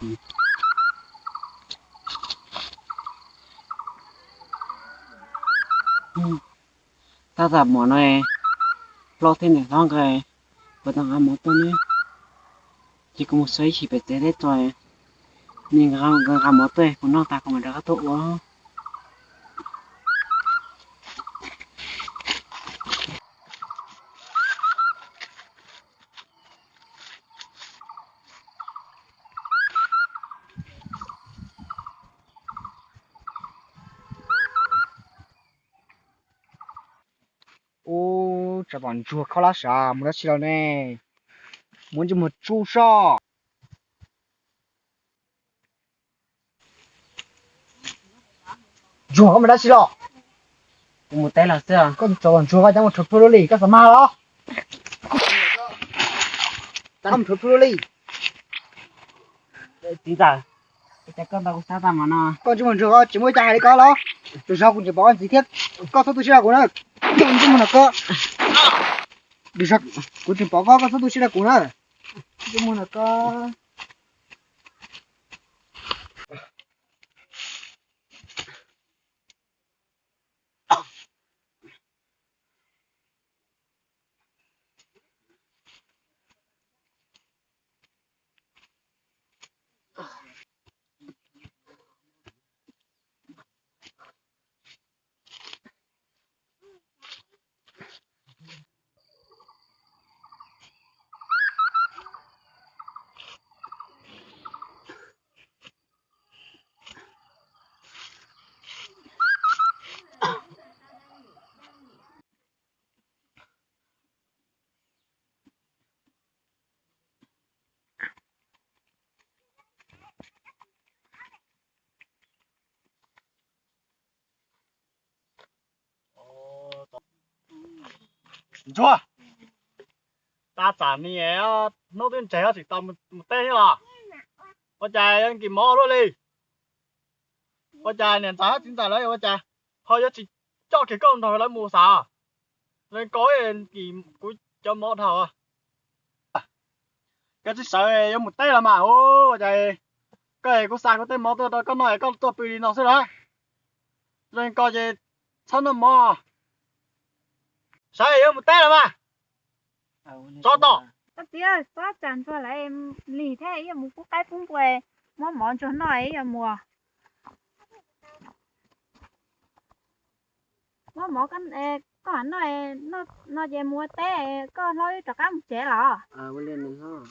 Tab tom mov no, hlob thiab niam hlob nkawd puas tau nqa mov tuaj ne? Ces kuv mus xyuas ib chim pem tsev teb tso, nws nkawd nqa mov tuaj kuv noj tas kuv mam rov qab tuaj ua. Ub, tsam tom ntsuag khaub lab sav mus dab tsi los ne? Muab ntsej muag tsuj soj. Ntsuag, koj mus dab tsi los? Kuv mus teb los xwb. Koj tsam tom ntsuag koj cab mus rhuav plhuav luaj li, koj xav mag los? Koj mus rhuav plhuav luaj li. Txiv ntxawm, cas koj ntaus kuv sab tag mov no? Koj ntsej muag ntsuag, koj tsis muaj ib co hais li koj los? Tsam zog kuv tseem pom koj ntxiv thiab, koj txhob tu siab rau kuv na. Ntsej muag no koj, kuv tseem pom koj, koj txhob tu siab rau kuv na. Ntsej muag no koj. Ntsuag, tab tom nim hnub twb ntseg tsis tau mus teb thiab los? Ua cas yuav kis mov luaj li? Ua cas niam ntxawm thiab txiv ntxawm lawv ua cas ho yuav tsis coj kiag koj nrog lawv mus xav? Zoo li koj kis kuv cov mov dhau. Koj tsis sawv yuav mus teb los mas, ua cas koj es kuv xa kuv tej mov tuaj rau koj noj es koj tuaj pw li no xwb lawm? Zoo li koj ces txhob noj mov. Sawv yuav mus teb los mas. Tso tom. Koj txiv, koj tsam ntsuag lawv lig thiab, ib yuav mus pub qaib pub npua, muab mov ntsuag noj ib yuav mus. Muab mov koj noj, no ces mus ua teb, koj hlob wb rov qab mus tsev los?